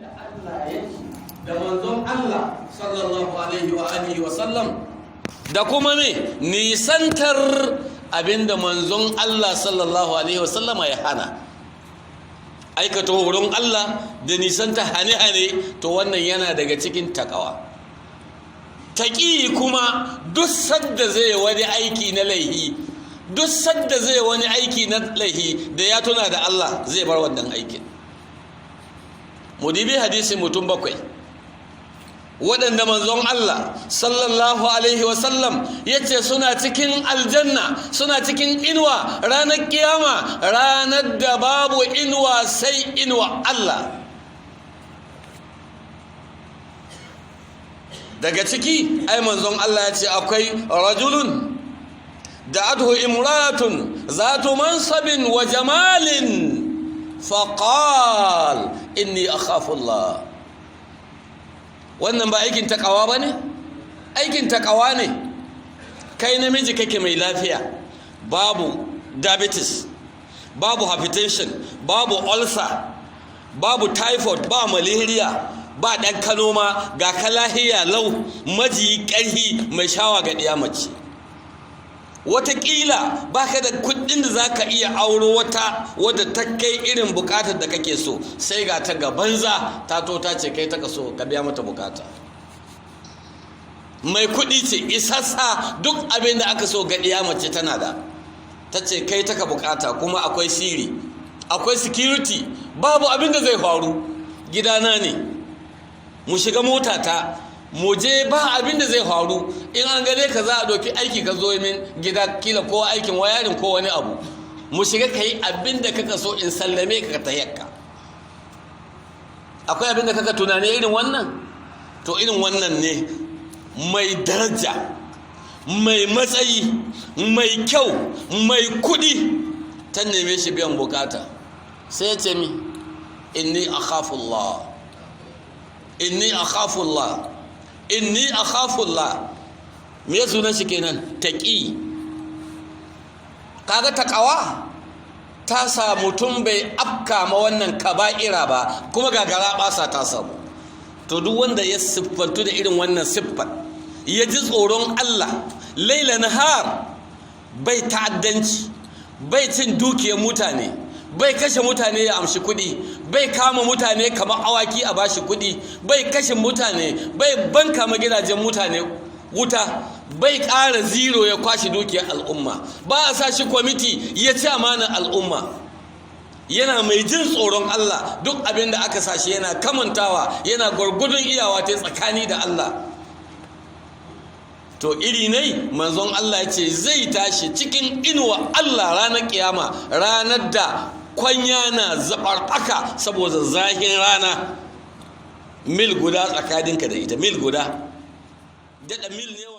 Abinda Allah ya ce da manzon Allah sallallahu alaihi wa alihi wa sallam, da kuma me nisantar abinda manzon Allah sallallahu alaihi wa sallama ya hana, aikata horon Allah da nisanta hane-hane, to wannan yana daga cikin takawa. Taƙi kuma duk sadda zai wani aiki na laihi, duk sadda zai wani aiki na laihi, da ya tuna da Allah zai bar wannan aikin. Mu dibi hadisi mutum bakwai waɗanda manzon Allah sallallahu alaihi wasallam ya ce suna cikin aljanna, suna cikin inuwa ranar kiyama, ranar da babu inuwa sai inuwa Allah. Daga ciki ai manzon Allah ya ce akwai rajulun da adhu imratun zatu mansabin wa jamalin, faqal inni akhafu Allah. Wannan ba aikin takawa ba ne? Aikin takawa ne. Kai namiji kake mai lafiya, babu diabetes, babu hypertension, babu ulcer, babu typhoid, ba malaria, ba ɗan kano ma, ga ka lahiya lau, majiyi ƙarhi, mai shawa ga ɗiya mace. Wataƙila ba ka da kuɗin da za ka iya auro wata wadda ta kai irin buƙatar da kake so, sai ga ta ga banza ta to ta ce kai ta kaso ka biya mata buƙata. Mai kuɗi ce isassa, duk abin da aka so ga ɗiya mace tana da, ta ce kai ta ka buƙata, kuma akwai siri, akwai security, babu abin da zai faru, gidana ne, mu shiga motata mu je, ba abin da zai faru, in an gane ka za a ɗauki aiki ka zo min gida, kila ko aikin wayarin ko wani abu, mu shiga ka yi abin da kaka so, in sallame ka ta yakka. Akwai abin da kaka tunani irin wannan? To irin wannan ne mai daraja, mai matsayi, mai kyau, mai kuɗi, ta neme shi biyan bukata, sai ya ce mi inni akhafullah, inni akhafullah, inni akhafullah. Me ya sunan shi kenan? Taqi. Kaga taqawa ta sa mutum bai afka ma wannan kaba'ira ba, kuma gagara basa ta samu. To duk wanda ya siffantu da irin wannan siffar, ya ji tsoron Allah laila nahar, bai ta'addanci, bai cin dukiyar mutane, bai kashe mutane ya amshi kuɗi, bai kama mutane kamar awaki a bashi kuɗi, bai kashe mutane, bai banka ma gidajen mutane wuta, bai ƙara zero ya kwashe dukiyar al'umma, ba a sa shi kwamiti ya ci amanar al'umma, yana mai jin tsoron Allah, duk abin da aka sa shi yana kamantawa, yana gwargwadon iyawa ta tsakani da Allah. To iri ne manzon Allah ya ce zai tashi cikin inuwa Allah ranar kiyama, ranar da kwanya na zaɓarɓaka saboda zahin rana, mil guda tsakaninka da ita, mil guda, daɗa mil ne.